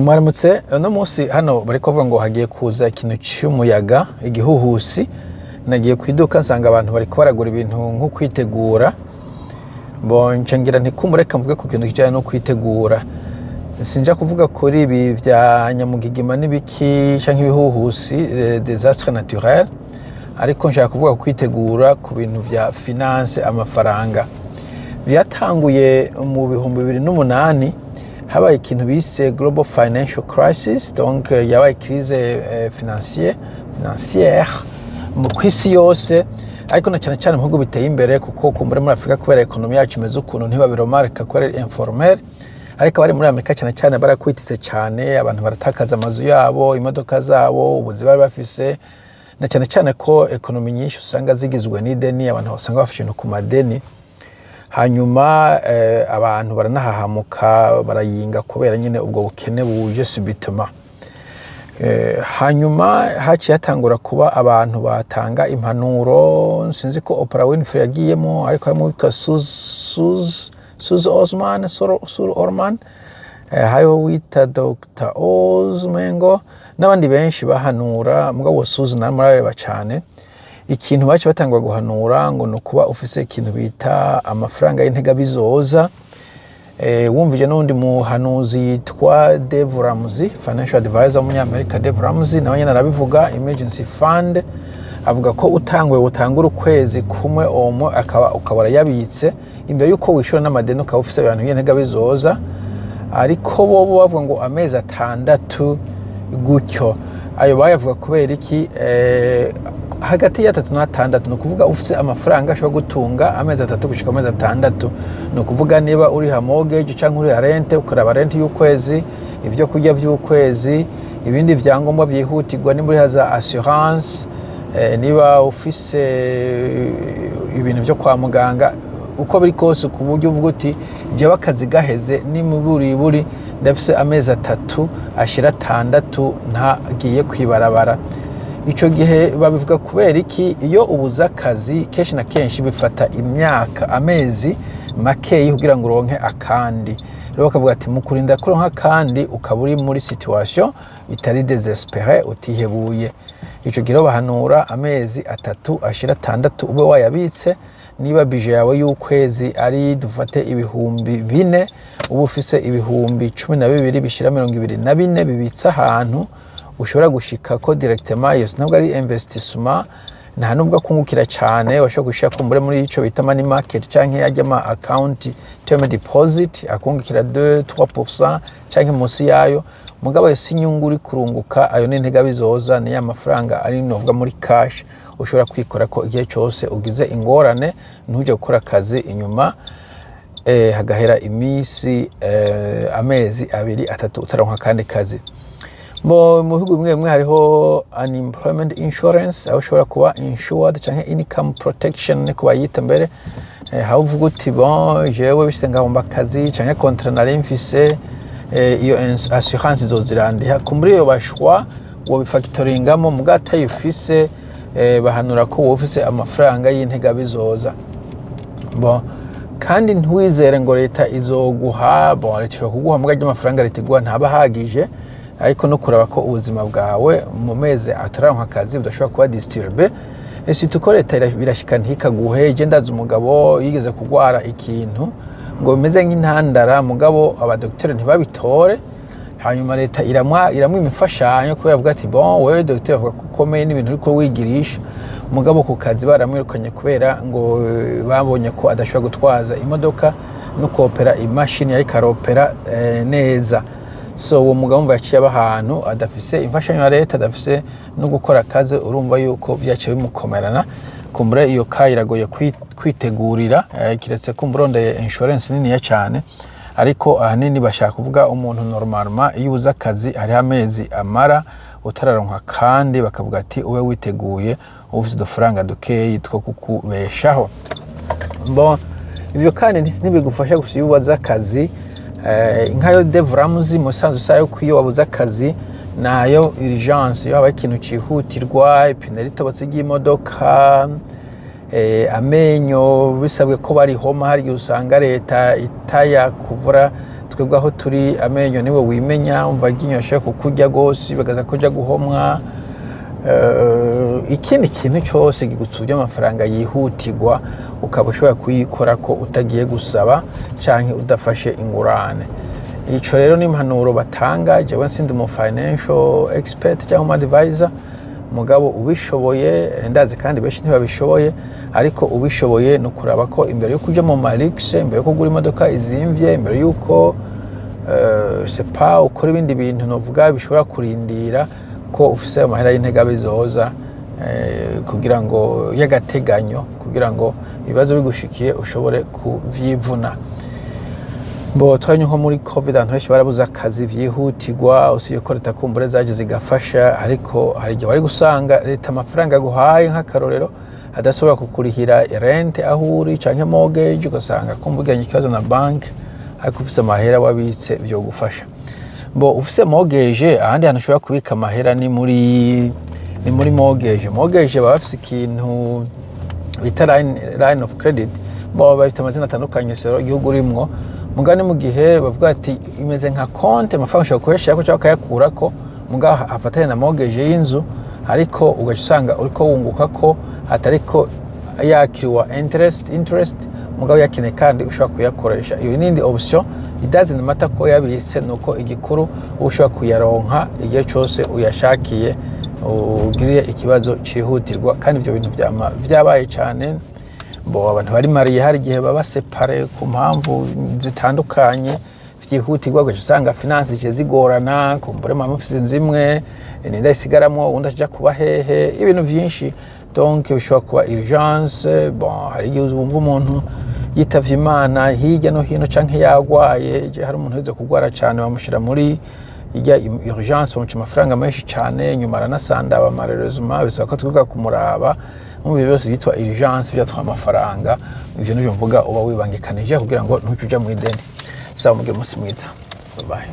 Mwaramutse. Uno munsi hano bariko bavuga ngo hagiye kuza ikintu c'umuyaga, igihuhusi. Nagiye kwiduka nsanga abantu bariko baragura ibintu nko kwitegura. Bon, nca ngira nti kumureka mvuge ku kintu kijanye no kwitegura. Sinja kuvuga kuri ibi vya nyamugigima n'ibiki canke ibihuhusi, désastre naturel, ariko nshaka kuvuga ku kwitegura ku bintu vya finance, amafaranga. Vyatanguye mu 2008, habaye ikintu bise global financial crisis, donc yabaye crise financière mu kwisi yose, ariko na cyane cyane mu bihugu biteye imbere, kuko kumbure muri Afurika, kubera économie yacu imeze ukuntu, ntibabiremarqua kubera ari informel. Ariko abari muri Amerika cyane cyane barakwitise cyane, abantu baratakaza amazu yabo, imodoka zabo, ubuzi bari bafise, na cyane cyane ko économie nyinshi usanga zigizwe n'ideni, abantu usanga bafashe ibintu ku madeni. Hanyuma abantu baranahahamuka, barayinga kubera nyine ubwo bukene buje subitement. Hanyuma haciye hatangura kuba abantu batanga impanuro. Sinzi ko Oprah Winfrey yagiyemo, ariko harimo uwitwa Suze Osman, Suze Orman, hariho uwita Dr Oz Mengo n'abandi benshi bahanura. Mugabo Suze naramurareba cyane. Ikintu baciye batangura guhanura ngo ni ukuba ufise ikintu bita amafaranga y'integabizoza. Wumvije n'undi muhanuzi yitwa Dave Ramsey, financial advisor w'umunyamerika Dave Ramsey, nawe nyene arabivuga, emergency fund. Avuga ko utanguye utangura ukwezi kumwe omwe akaba ukaba urayabitse imbere yuko wishura n'amadeni, ukaba ufise ibintu by'integabizoza. Ariko bo bavuga ngo amezi 6 gutyo. Ayo bayavuga kubera iki? Hagati ya 3 na 6, ni ukuvuga ufite amafaranga ashobora gutunga amezi 3 gushika amezi 6. Ni ukuvuga niba uriha mortgage cyangwa uriha rent, ukaraba rent y'ukwezi, ibyo kurya by'ukwezi, ibindi vyangombwa vyihutirwa, niba uriha za assurance, niba ufise ibintu vyo kwa muganga, uko biri kose, ku buryo uvuga uti: "Jewe akazi gaheze nimuburiburi ndafise amezi 3 ashira 6 ntagiye kwibarabara." Ico gihe babivuga kubera iki? Iyo ubuze akazi, kenshi na kenshi bifata imyaka, amezi makeyi kugira ngo uronke akandi. Rero bakavuga ati mu kurinda kuronka akandi, ukaba uri muri situation itari désespérée, utihebuye. Ico gihe rero bahanura amezi 3 ashira 6 ube wayabitse. Niba budget yawe y'ukwezi ari, dufate, 4000, uba ufise 12,000 bishira 24 bibitse ahantu ushobora gushika ko directement. Iyo ntabwo ari investissement, nta nubwo akungukira cyane. Washobora gushira kumbure muri ico bita money market canke yajya ama account term deposit, akungukira 2 3% canke munsi yayo. Mugabo si inyungu uri kurunguka, ayo ni integabizoza, ni ya mafaranga ari novuga muri cash ushobora kwikora ko igihe cyose ugize ingorane, ntujye gukora akazi inyuma hagahera iminsi, amezi 2, 3 utaronka akandi kazi. Mu bihugu bimwe bimwe hariho unemployment insurance, aho ushobora kuba insured, canke income protection niko bayita mbere, aho uvuga uti: "Bon, jewe bishitse ngahomba akazi canke contrat nari mfise, iyo assurance izozirandiha." Kumbura iyo bashwa wobifactoringamo, mugabo atayifise, bahanura ko woba ufise amafaranga y'integabizoza. Bon, kandi ntiwizere ngo leta izoguha. Bon, leta ishobora kuguha, muga ry'amafaranga leta iguha ntaba ahagije, ariko no kuraba ko ubuzima bwawe mu mezi atararonka akazi budashobora kuba disturbé, surtout ko leta birashika ntikaguhe. Je ndazi umugabo yigeze kugwara ikintu ngo bimeze nk'intandara, mugabo abadokiteri ntibabitore. Hanyuma leta iramwima imfashanyo kubera avuga ati: "Bon, wewe dogiteri avuga ko ukomeye n'ibintu uriko wigirisha." Mugabo ku kazi baramwirukanye kubera ngo babonye ko adashobora gutwaza imodoka no kopera imashini yariko aropera neza. So uwo mugabo umva yaciye aba ahantu adafise imfashanyo ya leta, adafise no gukora akazi. Urumva yuko vyaciye bimukomerana. Kumbure iyo ka iragoye kwitegurira, kiretse ko umurondeye insurance niniya cyane. Ariko ahanini bashaka kuvuga umuntu normalement iyo ubuze akazi hariho amezi amara utararonka, kandi bakavuga ati ube witeguye, ube ufite udufaranga dukeyi two kukubeshaho. Bon, ivyo kandi ntibigufasha gusa iyo ubuze akazi. Nkayo Dave Ramsey musanzwe usaba yuko iyo wabuze akazi, nayo urgence, iyo habaye ikintu cihutirwa, ipine ritobotse ry'imodoka, amenyo bisabwe ko barihoma, hari igihe usanga leta itayakuvura. Twebwe aho turi, amenyo niwe wimenya. Umva, iryinyo ashobora kukurya gose, bagaza kuja guhomwa. Ikindi kintu cyose gigutsubya amafaranga yihutirwa, ukaba ushobora kuyikora ko utagiye gusaba canke udafashe ingurane. Ico rero ni impanuro batanga. Jewe sindi umu financial expert cyangwa umu advisor, mugabo ubishoboye, ndazi kandi benshi ntibabishoboye, ariko ubishoboye ni ukuraba ko imbere yo kuja mu ma luxe, imbere yo kugura imodoka izimvye, imbere yuko sais pas, ukora ibindi bintu novuga bishobora kurindira, ko ufise amahera y'integabizoza kugira ngo y'agateganyo, kugira ngo ibibazo bigushikiye ushobore kuvyivuna. Bo twanye nko muri COVID, abantu benshi barabuze akazi vyihutirwa. Usibye ko leta kumbure zaje zigafasha, ariko hari igihe wari gusanga leta amafaranga aguhaye, nk'akarorero, adashobora kukurihira rent aho uri canke mortgage, ugasanga kumva ugiranye ikibazo na banki, ariko ufise amahera wabitse vyogufasha. Bo ufise mortgage, ahandi hantu ushobora kubika amahera ni muri mortgage. Mortgage baba bafise ikintu bita line of credit. Bo bafite amazina atandukanye sero igihugu urimwo. Mugani mu gihe bavuga ati imeze nka konte, amafaranga ushobora kuyashirako cyangwa ukayakurako, mugabo afatanye na mortgage y'inzu, ariko ugaca usanga uriko wunguka ko atariko yakiriwa interest, mugabo yakeneye kandi ushobora kuyakoresha. Iyo n'indi option. It doesn't matter ko yabitse, nuko igikuru uba ushobora kuyaronka igihe cyose uyashakiye, ugiriye ikibazo cyihutirwa. Kandi ivyo bintu vyama vyabaye cyane. Bo abantu bari mariés, hari igihe baba séparés ku mpamvu zitandukanye vyihutirwa, ugaca usanga finance zice zigorana. Kumbure mama mufise inzu imwe, ninda isigaramwo, uwundi aja kuba hehe? Ibintu vyinshi donc bishobora kuba urgence. Bon, hari igihe wumva umuntu yitavye Imana hirya no hino canke yagwaye. Je hari umuntu weze kugwara cane, bamushira muri ijya urgence, bamuca amafaranga menshi cane, nyuma aranasandaba malheureusement, bisaba ko twibuka kumuraba. Mu bihe byose byitwa urgence byatwara amafaranga. Ivyo nivyo mvuga uba wibangikanije kugira ngo ntuce uja mu ideni. Sawa, mugire umunsi mwiza. Bye bye.